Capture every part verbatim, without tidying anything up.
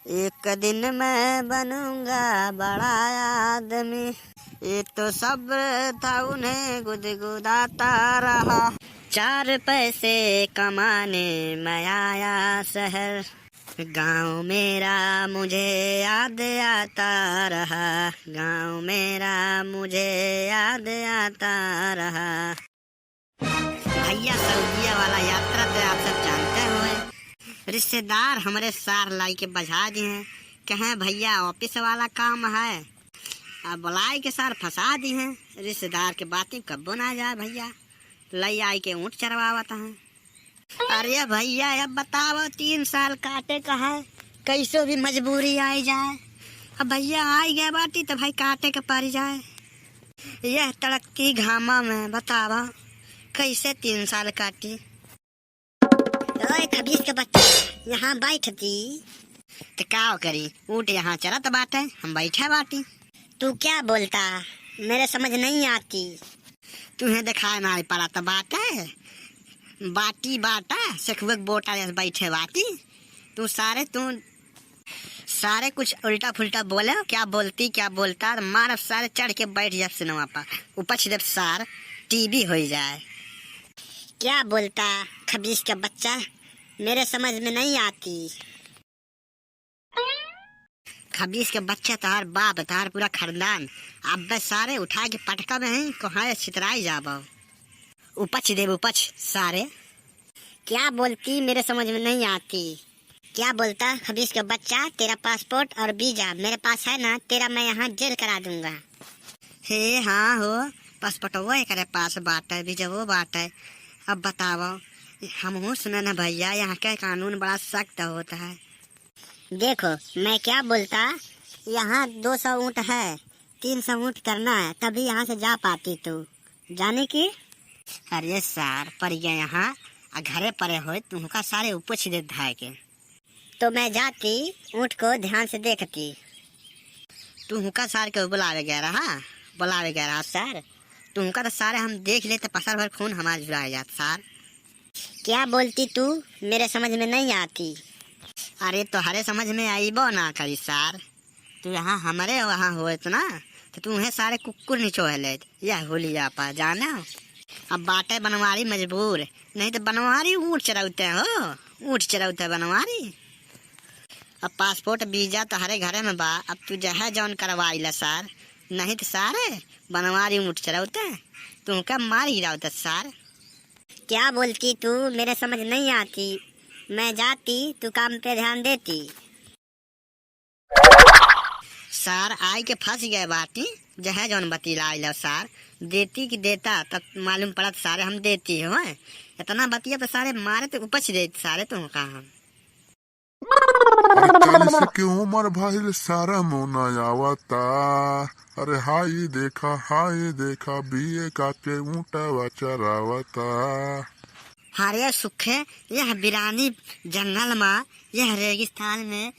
एक दिन मैं बनूंगा बड़ा आदमी। ये तो सब्र था, उन्हें गुदगुदाता रहा। चार पैसे कमाने मैं आया शहर। गांव मेरा मुझे याद आता रहा, गांव मेरा मुझे याद आता रहा। भैया, सऊदिया वाला यात्रा तो आप सब जानते हो। रिश्तेदार हमरे सार लाई के बजा दिए हैं, कहें भैया ऑफिस वाला काम है, अब बुलाई के सार फंसा दिए हैं। रिश्तेदार के बाती कब्बो ना जाए भैया, लई आई के ऊँट चरवावत हैं। अरे भैया, अब बतावा, तीन साल काटे का है, कैसो भी मजबूरी आई जाए। अब भैया आई गए बाटी तो भाई काटे के पड़ जाए। यह तड़कती घामा में बतावा, कैसे तीन साल काटी। ओए खबीस के बच्चा, यहाँ बैठ दी। तो का करी, ऊँट यहाँ चरत बाटे, हम बैठे बाटी। तू क्या बोलता, मेरे समझ नहीं आती। तुहें देखाए ना पड़त बाटे, बाटी बाटा, सेखुए के बोटा जैसे बैठे बाटी। तू सारे, तू सारे कुछ उल्टा फुल्टा बोले हो, क्या बोलती, क्या बोलता, मार सारे चढ़ के बैठ जा सिनेमा पर, उपच देव सार, टीवी हो जाए। क्या बोलता खबीस का बच्चा, मेरे समझ में नहीं आती। खबीस के बच्चा, तोहार बाप, तोहार पूरा खानदान, अब्बे सारे उठा के पटका में ही कोहाए छितराई जाबो। उपच देव उपच सारे। क्या बोलती, मेरे समझ में नहीं आती। क्या बोलता खबीस के बच्चा, तेरा पासपोर्ट और वीजा मेरे पास है ना, तेरा मैं यहाँ जेल करा दूंगा। हे हाँ हो, पासपोर्टवो एकरे पास बाटे, वीजवो बाटे। अब बतावो, हमहू सुने न भैया, यहाँ के कानून बड़ा सख्त होता है। देखो, मैं क्या बोलता, यहाँ दो सौ ऊँट है, तीन सौ ऊँट करना है, तभी यहाँ से जा पाती तू, जाने की। अरे सार, पर ये यहाँ आ घरे परे होए, तुहका सारे उपछ दे धाए के। तो मैं जाती, ऊँट को ध्यान से देखती। तुहका सार के बुलावे गया रहा, बुलावे गया रहा सार। तुहका तो सारे हम देख लेते, पसल भर खून हमार जुड़ा जात सार। क्या बोलती तू, मेरे समझ में नहीं आती। अरे तोहरे समझ में आईबो ना करी सार, तू यहाँ हमरे वहाँ होत ना, तो तू उहे सारे कुकुर निचोह लेत, यह हुलिया पा जाना। अब बाटे बनवारी मजबूर, नहीं तो बनवारी ऊँट चरौते हो, ऊँट चरौते बनवारी। अब पासपोर्ट वीजा तोहरे घरे में बा, अब तू जहे जौन करवाई ला सार, नहीं तो सारे बनवारी ऊँट चरौते, तुहका मार गिरावते सार। क्या बोलती तू, मेरे समझ नहीं आती। मैं जाती, तू काम पे ध्यान देती। सार आई के फंस गए बाटी, जहे जौन बतिलाई लो सार, देती कि देता, तब मालूम पड़त सारे हम देती हो। इतना बतिया तो सारे मारे तो उपच देत सारे तुहका हम। अड़तालीस के उमर भइल, शरम ना आवता। अरे हाय देखा, हाय देखा, बीए काके ऊँटवा चरावता। अरे सुखे, यह बिरानी जंगल मा, यह रेगिस्तान में,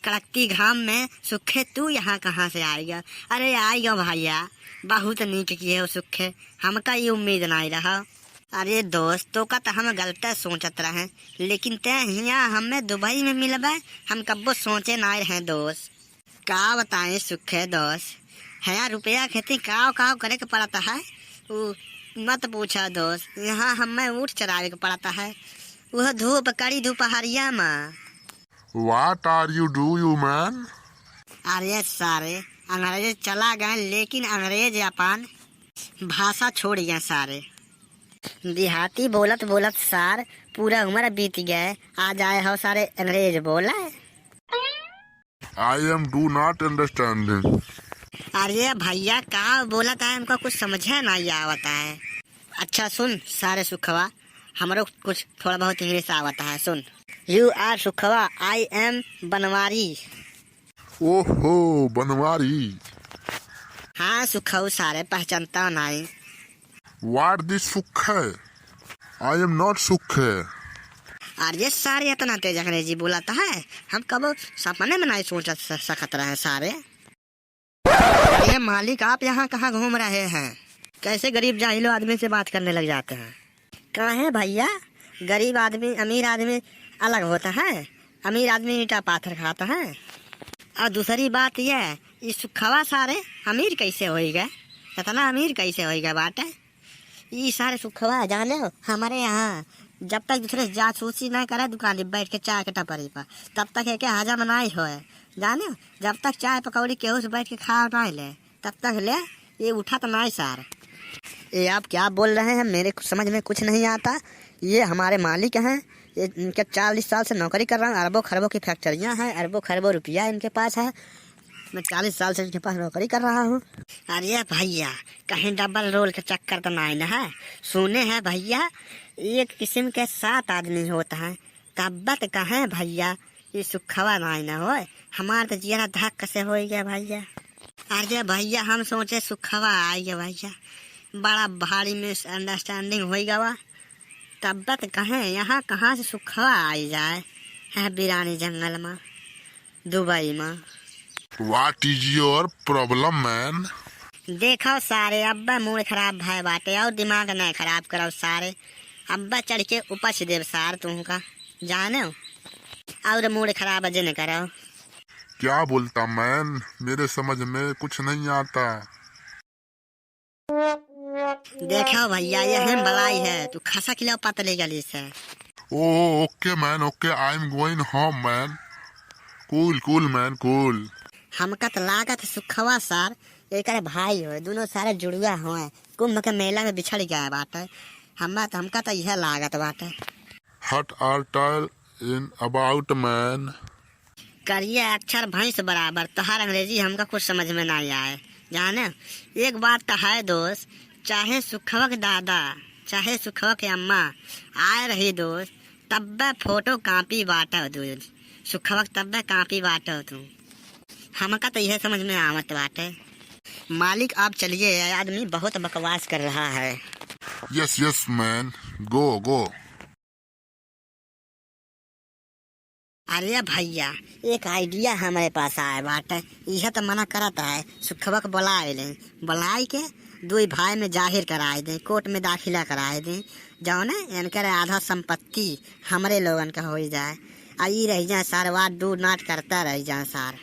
कड़कती घाम में, सुखे तू यहाँ कहाँ से आइगा? अरे आइगा भैया, बहुत नीक किहे हो सुखे, हमका ई उम्मीद नाई रहा। अरे दोस्त, तोका त हम गलते सोचत रहे, लेकिन तैं हियाँ हमें दुबई में मिलबे, हम कब्बो सोचे नाई रहे दोस्त। का बताएं सुखे दोस्त, हया रुपया खेती काव काव करे के पड़त है, उ मत पूछा दोस्त। यहाँ हमें ऊँट चरावे के पड़त है, वह धूप, कड़ी दुपहरिया में। What are you do you man? अरे सारे, अंग्रेज चला गए, लेकिन अंग्रेज अपन भाषा छोड़ गए सारे। देहाती बोलत बोलत सार पूरा उम्र बीत गए, आज आए हो सारे अंग्रेज बोले। I am do not understanding। अरे भैया, का बोलत है, हमको कुछ समझे नाई आवत है। अच्छा सुन सारे सुखवा, हमरो कुछ थोड़ा बहुत इंग्लिश आवत है, सुन। You are सुखवा, I am बनवारी। ओहो, बनवारी। हाँ सुखऊ सारे, पहचानता नाई। What this सुखे? I am not सुखे। अरे सारे, इतना तेज अंग्रेजी बोलत है, हम कबो सपने में नाई सोच स-, सकत रहे सारे। अरे मालिक, आप यहाँ कहाँ घूम रहे हैं? कैसे गरीब जाहिलो आदमी से बात करने लग जाते हैं? काहे भैया, गरीब आदमी अमीर आदमी अलग होता है? अमीर आदमी ईंटा पाथर खाता है। और दूसरी बात यह, ई सुखवा सारे अमीर कैसे होई गए, इतना अमीर कैसे होई गए बाटे? ई सारे सुखवा जाने हो, हमारे यहाँ जब तक दूसरे से जासूसी ना करे दुकान पे बैठ के चाय के टपरी पर, तब तक एके हजम नाई होए। जाने हो, जब तक चाय पकौड़ी केहू से बैठ के खा ना ले, तब तक ले ये उठत नाई सार। ये आप क्या बोल रहे हैं, मेरे कुछ समझ में कुछ नहीं आता। ये हमारे मालिक हैं, ये इनके चालीस साल से नौकरी कर रहा हूँ, अरबों खरबों की फैक्ट्रियाँ हैं, अरबों खरबों रुपया इनके पास है। मैं चालीस साल से इनके पास नौकरी कर रहा हूँ। अरे भैया, कहीं डबल रोल के चक्कर तो नाई ना है? सुने हैं भैया, एक किस्म के सात आदमी होता है, तब तो कहें भैया, ये सुखवा नाई ना होए, हमार तो जियरा धक से होई गया भैया। अरे भैया, हम सोचे सुखवा आई गया भैया, बड़ा भारी मिसअंडरस्टैंडिंग होई गवा। तब तो कहें, यहाँ कहाँ से सुखवा आई जाए, है बिरानी जंगल में, दुबई में। What is your problem, man? देखो सारे, अब्बे मूड खराब भय बाटे और दिमाग न खराब करो सारे। अब्बे चढ़ के उपज देव सार तुमका, जाने हो? और मूड खराब जिन करो। क्या बोलता, man? मेरे समझ में कुछ नहीं आता। देखो भैया, ये हम बलाई है, तू खसक लो पतली गली से। ओ, OK man, OK, I am going home, man. Cool, cool, man, cool. हमका त लागत है सुखवा सार एकर भाई होए, दोनों सारे जुड़ुआ होए, कुंभ के मेला में बिछड़ गया बाटे। हम्मा त, हमका त इहे लागत बाटे। What are tell in about, man? करिया अक्षर भैंस बराबर, तोहार अंग्रेजी हमका कुछ समझ में ना आए। जाने, एक बात तो है दोस्त, चाहे सुखवा के दादा, चाहे सुखवा के अम्मा आए रही दोस्त, तब्बे फोटो कॉपी बाटो तू, सुखवा के तब्बे कॉपी बाटो तू। हमका तो यह समझ में आवत बाटे। मालिक, आप चलिए, यह आदमी बहुत बकवास कर रहा है। Yes, yes, man, go, go. अरे भैया, एक idea हमरे पास आए बाटे, इहे त मना करत है, सुखवा के बुलाए लें, बुलाए के दुई भाई में जाहिर कराए दें, कोर्ट में दाखिला कराए दें, जौने इनकर आधा संपत्ति हमरे लोगन का होई जाए, आ ई रह जाए सार, वाट डू नाट करता रह जाए सार।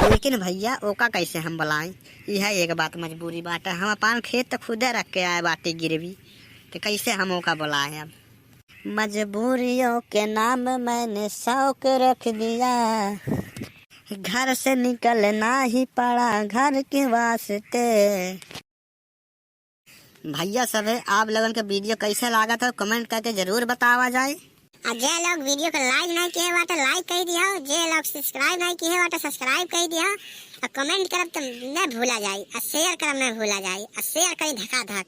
लेकिन भैया, ओका कैसे हम बुलाएं? इहे एक बात मजबूरी बाटे। हम अपन खेत त खुदे रख के आए बाटी गिरवी, त कैसे हम ओका बुलाएं अब? मजबूरियों के नाम मैंने शौक रख दिया, घर से निकलना ही पड़ा घर के वास्ते। भैया सभे, आप लोगन के video कैसे लागत हो, comment करके जरूर बतावा जाए। आ जे लोग video के like नहीं किहे बाटे, like कर दिया, जे लोग subscribe नहीं किहे बाटे, subscribe कर दिया, आ comment करब त न भूला जाए, आ share करब न भूला जाए, आ share करी धकाधक।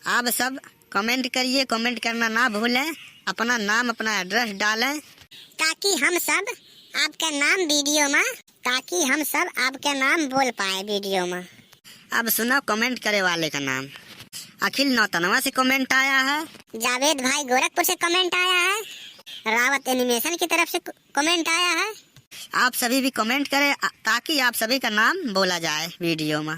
आप सब comment करिए, comment करना ना भूलें, अपना नाम, अपना address डालें, ताकि हम सब आपके नाम video में ताकि हम सब आपके नाम बोल पाए video में। अब सुनो comment करे वाले का नाम। अखिल नौतनवा से comment आया है। जावेद भाई गोरखपुर से comment आया है। रावत animation की तरफ से comment आया है। आप सभी भी comment करें, आ, ताकि आप सभी का नाम बोला जाए video में।